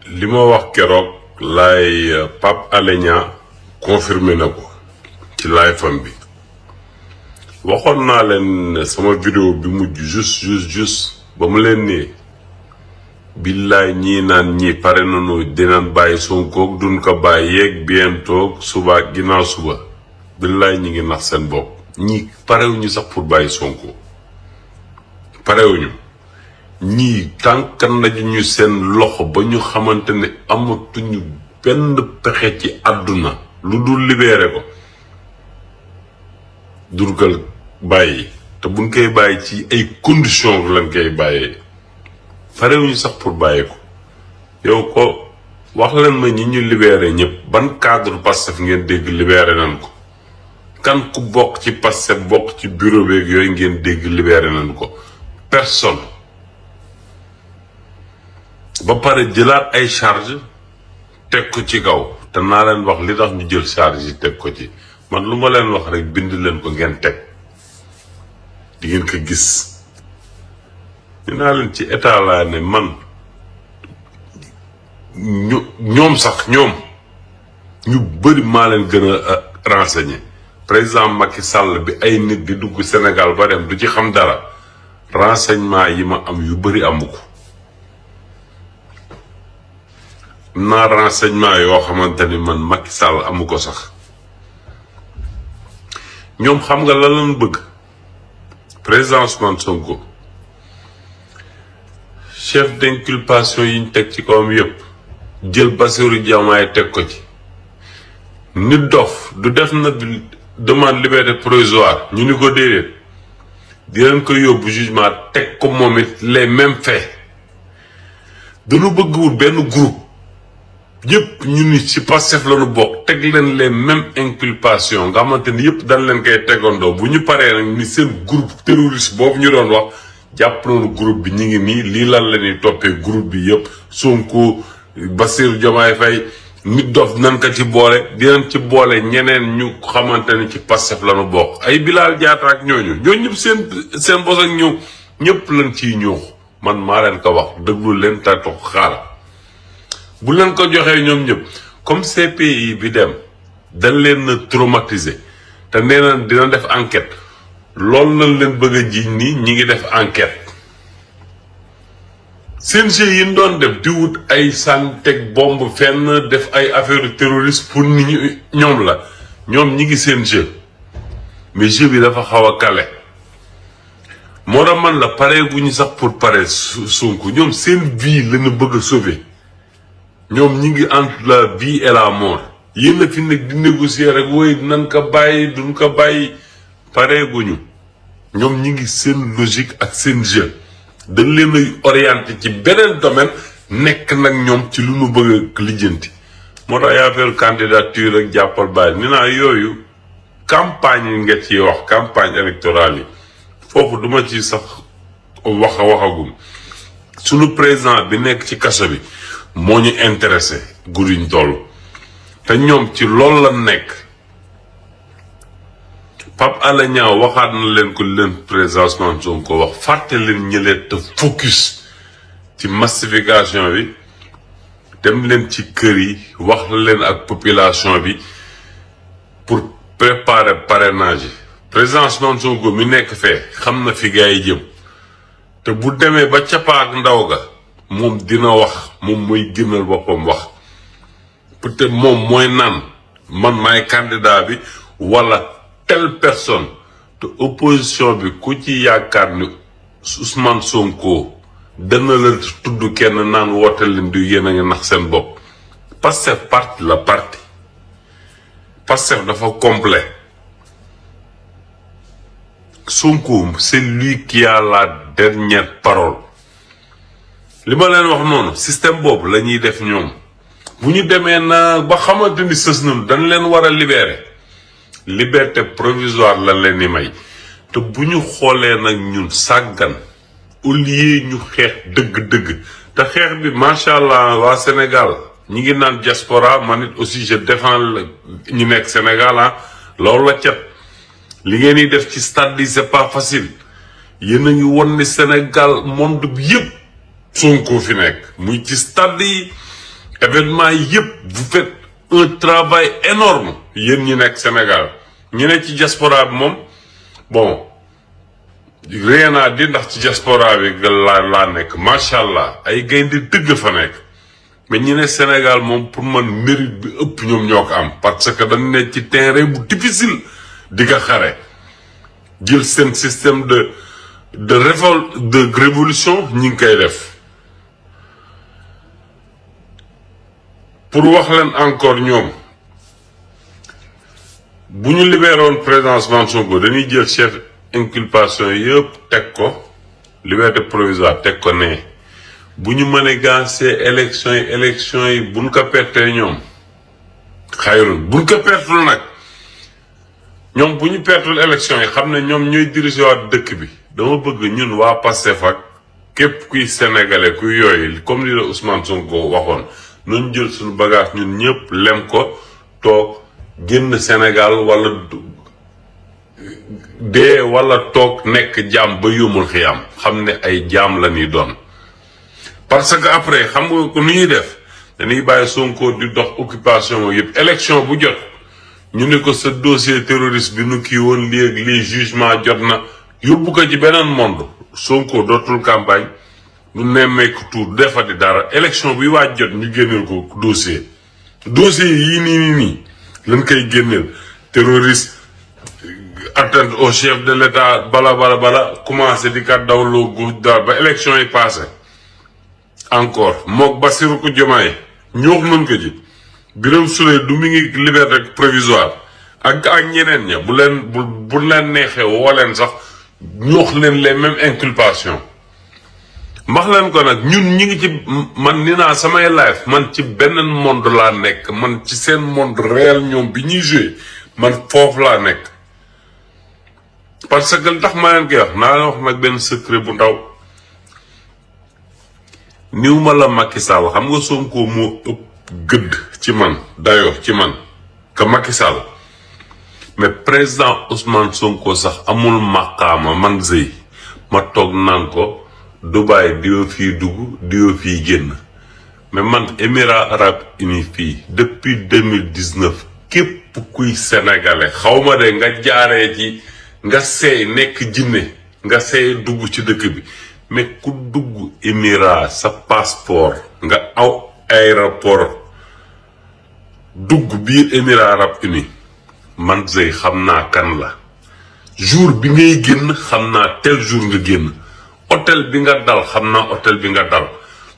li ma wax keroog laay Pape Alé Niang confirmé na ko ci live fam bi waxoon naa leen sama vidéo bi mujj juste ba mu leen nii billaay ñii naan ñi pare nañu dinañ bàyyi Sonko duñ ko bàyyi yeeg bientôt suba ginnaaw suba billaay ñi ngi nax seen bopp ñii parewuñu sax pour bàyyi Sonko parewuñu ñii tànkan nañu seen loxo ba ñu xamante ne amatuñu benn pexe ci àdduna lu dul libéré ko durgal bàyyi te buñ koy bàyyi ci ay conditions lañ koy bàyyee parewuñu sax pour bàyyi ko yow ko wax leen ma ñi ñu libéré ñëpp ban cadre Pastef ngeen dégg libéré nañ ko kan ku bokk ci Pastef bokk ci bureau beeg yooyu ngeen dégg libéré nañ ko personne ba pare jëlaat ay charge teg ko ci kaw te naa leen wax li tax ñu jël charge yi teg ko ci man lu ma leen wax rek bind leen ko ngeen teg di ngeen ko gis ñu naa leen ci état laa ne man ñoom sax ñoom ñu bëri maa leen gën a renseigné président Macky Sall bi ay nit di dugg Sénégal ba dem du ci xam dara renseignement yi ma am yu bëri amu ko naa renseignement yoo xamante ni man Macky Sall amu ko sax ñoom xam nga lan lañ bëgg président Ousmane Sonko chef d'inculpation yi ñu teg ci kawam yëpp jël Bassirou Diomaye teg ko ci nit dof du def na demande liberté provisoire ñu ni ko déedéet di leen ko yóbbu jugement teg ko moom it les mêmes faits dañu bëgg wut benn groupe yëpp ñu ni ci Pastef la ñu bokk teg leen les mêmes inculpations nga xamante ni yëpp dañ leen koy tegandoo bu ñu paree nag ni seen groupe terroriste boobu ñu doon wax jàpp nañu groupe bi ñu ngi nii lii lan la ñuy toppee groupe bi yëpp Sonko Bassirou Diomaye Faye nit dof nan ko ci boole dinañ ci boole ñeneen ñu xamante ni ci Pastef la ñu bokk ay Bilal Diatta ak ñooñu ñëpp seen bos ak ñëw ñëpp lañ ciy ñëw man maa leen ko wax déglu leen ta toog xaar bu leen ko joxee ñoom ñëpp comme CPI bi dem dañ leen a traumatisé te nee na dina def enquête loolu lañ leen bëgg a jiiñ ni ñi ngi def enquête seen jeu yi ñu doon def di wut ay sànteg bombe fenn def ay affaire terroriste pour nit ñi ñoom la ñoom ñi ngi seen jeu mais jeu bi dafa xaw a kale moo tax man la pare gu ñu sax pour pare Sonko ñoom seen vie lañu bëgg a sauver ñoom ñi ngi entre la vie et la mort yéen a fi nekk di négocier rek wooy nan ko bàyyi duñ ko bàyyi pare guñu ñoom ñi ngi seen logique ak seen jeu dañ leen ay orienté ci beneen domaine nekk nag ñoom ci lu nu bëgg a lijjanti moo tax affaire candidature ak jàppal bàyyi ni naa yooyu campagne yi nga ciy wax campagne électorale yi foofu duma ci sax waxagum sunu président bi nekk ci kaso bi moo ñu intéressé guddiñ toll te ñoom ci loolu la nekk Pape Alé Niang waxaat na leen ko leen président Ousmane Sonko wax fàtte leen ñëlee te focus ci massification bi dem leen ci kër yi wax leen ak population bi pour préparer parrainage yi président Ousmane Sonko mi nekk fee xam na fi gars yi jëm te bu demee ba cappaak ndaw ga moom dina wax moom mooy gënal boppam wax peut-être moom mooy naan man maay candidat bi wala telle personne te opposition bi ku ci yaakaar ni Ousmane Sonko dana la tudd kenn naan woote leen di yéen a ngi nax seen bopp Pastef parti la parti Pastef dafa complet Sonko c'est lui qui a la dernière parole li ma leen wax noonu système boobu la ñuy def ñoom bu ñu demee na ba xamante ni sës nañu dañ leen war a libérer liberté provisoire lañ leen di may te bu ñu xoolee nag ñun sàggan au lieu ñu xeex dëgg-dëgg te xeex bi macha allah waa Sénégal ñi ngi naan diaspora man it aussi je défends ñu nekk Sénégal ah loolu la cet li ngeen di def ci stade yi c'est pas facile yéen a ngi won ni Sénégal monde bi yëpp Sonko fi nekk muy ci stade yi événement yëpp vous faites un travail énorme yéen ñi nekk Sénégal ñi ne ci diaspora bi moom bon rien à dire ndax ci diaspora bi laa nekk macha allah ay gaynde dëgg fa nekk mais ñi ne Sénégal moom pour man mérite bi ëpp ñoom ñoo ko am parce que dañ ne ci terrain bu difficile di nga xare jël seen système de révolution ñi ngi koy def pour wax leen encore ñoom bu ñu libéroon président Ousmane Sonko dañuy jël chef inculpation yëpp teg ko liberté provisoire teg ko ne bu ñu mënee gancé élection yi buñ ko pertee ñoom xayrun buñ ko pertul nag ñoom bu ñu pertul élection yi xam ne ñoom ñooy dirigé waat dëkk bi dama bëgg ñun waa Pastef ak képp kuy sénégalais kuy yooyu comme li la Ousmane Sonko waxoon noonu jël suñu bagage ñun ñëpp lem ko toog génn Sénégal wala dee wala toog nekk jaam ba yómmul xiyam xam ne ay jaam la ñuy doon parce que après xam nga ko nu ñuy def dañuy bàyyi Sonko di dox occupation yëpp élection bu jot ñu ne ko sa dossier terroriste bi nu kii woon léegi les jugement jot na yóbbu ko ci beneen monde Sonko dootul campagne nu nemmeeku tuur defati dara élection bi waaj jot ñu génneel ko dossier yii nii lañ koy génneel terroriste atteinte au chef de l'état bala commencé di kat dawloo gauche daal ba élection yi passé encore mook Bassirou Diomaye ñoox nañ ko ci Birame Souleye du mi ngi liberté provisoire ak ñeneen ña bu leen neexee woo leen sax ñoox leen les mêmes inculpations max leen ko nag ñun ñi ngi ci man ni naa samay live man ci beneen monde laa nekk man ci seen monde réel ñoom bi ñuy joué man foofu laa nekk parce que tax ma leen koy wax naa leen wax nag benn secret bu ndaw niw ma la Macky Sall xam nga Sonko moo ëpp gëdd ci man dayoo ci man que Macky Sall mais président Ousmane Sonko sax amul maqaama man Zey ma toog naan ko Dubaï diwa fii dugg diwa fii génn mais man Émirats Arabes Unis fii depuis 2019 képp kuy sénégalais xawma de nga jaaree ci nga seey nekk jinne nga seey dugg ci dëkk bi mais ku dugg Émirats sa passeport nga aw aéroport dugg biir Émirats Arabes Unis man Zey xam naa kan la jour bi ngay génn xam naa tel jour nga génn hôtel bi nga dal xam naa hôtel bi nga dal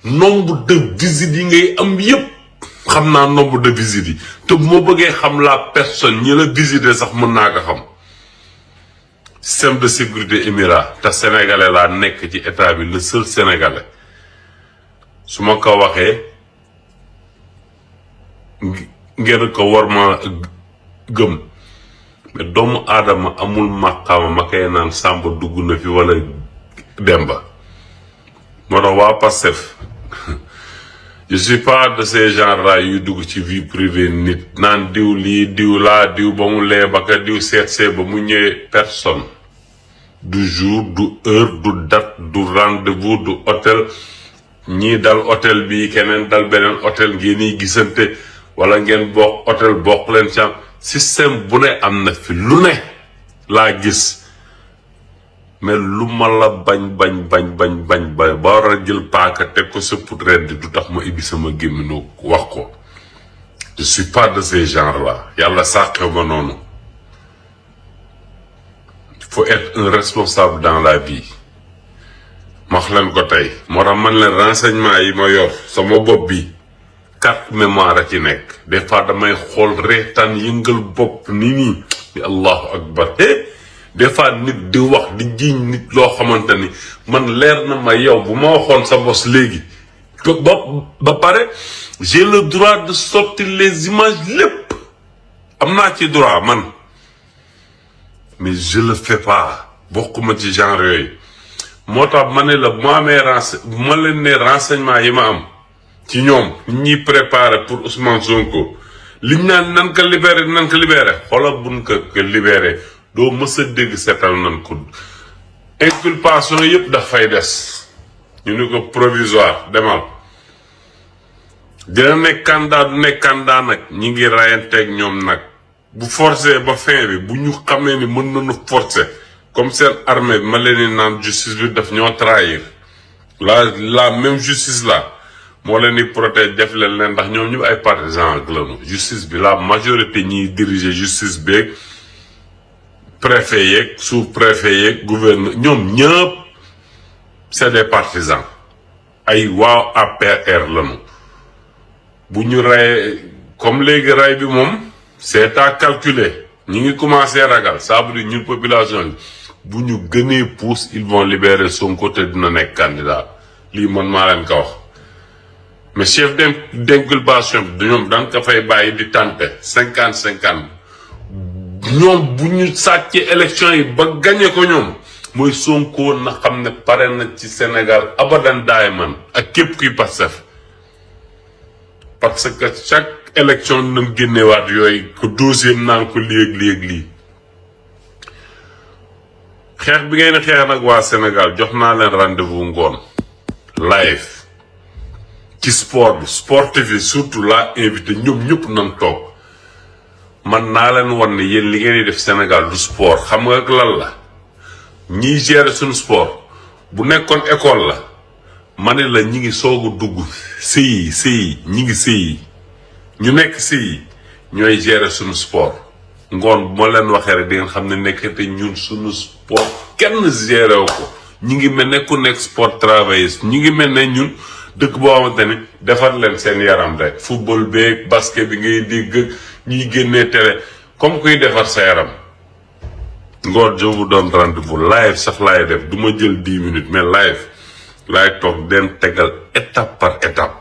nombre de visites yi ngay am yépp xam naa nombre de visites yi te bu ma bëggee xam la personne ñi la visiter sax mën naa ko xam système de sécurité Émirats te sénégalais laa nekk ci état bi le seul sénégalais su ma ko waxee ngeen ko war ma gëm mais doomu aadama amul màqaama ma koy naan Samba dugg na fi wala Demba moo tax waa Pastef je suis pas de ces gens là yu dugg ci vie privée nit naan diw lii diw laa diw ba mu lee ba ka diw seetsee ba mu ñëwee personne du jour du heure du date du rendez-vous du hôtel ñii dal hôtel bi keneen dal beneen hôtel ngeen yi gisante wala ngeen bokk hôtel bokk leen ci am système bu ne am na fi lu ne laa gis mais lu ma la bañ ba war a jël paaka teg ko sa put ren du tax ma ibbi sama gémmiñu wax ko je suis pas de ces gens là yàlla sàqe ma noonu il faut être un responsable dans la vie ma wax leen ko tey moo tax man leen renseignement yi ma yor sama bopp bi carte mémoire a ci nekk des fois damay xool reetaan yëngal bopp nii allahu akbar des fois nit di wax di jiiñ nit loo xamante ni man leer na ma yow bu ma waxoon sa bos léegi ba pare j'ai le droit de sortir les images lépp am naa ci droit man mais je le fais pas bokkuma ci genre yooyu moo tax ma ne la bu ma amee ma leen ne renseignement yi ma am ci ñoom ñi préparé pour Ousmane Sonko liñ naan nan ko libéré xoolal buñ ko libéré doo mës a dégg seetal nan ko inculpation yëpp daf fay des ñu ni ko provisoire demal dina nekk candidat du nekk candidat nag ñi ngi rayanteeg ñoom nag bu forcé ba fin bi bu ñu xamee ni mën nañu forcer comme seen armée bi ma leen di naan justice bi daf ñoo trahir la même justice là moo leen di protéger def leen ndax ñoom ñu ay partisans ak lañu justice bi la majorité ñiy diriger justice beeg préfet yeeg sous préfet yeeg gouverneur ñoom ñëpp c'est des partisans ay waaw APR lañu bu ñu rey comme léegi rey bi moom c'est à calculer ñi ngi commencé ragal ça veut dire ñun population bi bu ñu gënee pousse ils vont libérer Sonko te dina nekk candidat lii man maa leen ko wax mais chef d'inculpation bi ñoom da nga ko fay bàyyi di tenter 50-50 ñoom bu ñu sàccee élection yi ba gagné ko ñoom mooy Sonko na xam ne pare na ci Sénégal abadan daay man ak képp kuy Pastef parce que chaque élection nañ génnewaat yooyu ko deuxième naan ko lii xeex bi ngeen xeex nag waa Sénégal jox naa leen rendez-vous ngoon live ci sport bi sportif yi surtout laa invité ñoom ñëpp nañ toog man naa leen wan ne yéen li ngeen di def Sénégal du sport xam nga ak lan la ñiy gérer suñu sport bu nekkoon école la ma ne la ñi ngi soog a dugg sëyi ñi ngi sëyi ñu nekk sëyi ñooy gérer suñu sport ngoon bu ma leen waxee rek di ngeen xam ne nekkate ñun suñu sport kenn géré wu ko ñi ngi mel ne ku nekk sport travailliste ñi ngi mel ne ñun dëkk boo xamante ni defar leen seen yaram rek football beeg basket bi ngay dégg ñuy génnee télé comme kuy defar sa yaram ngoon je vous donne rendez-vous live sax laay def du ma jël 10 minutes mais live laay toog den tegal étape par étape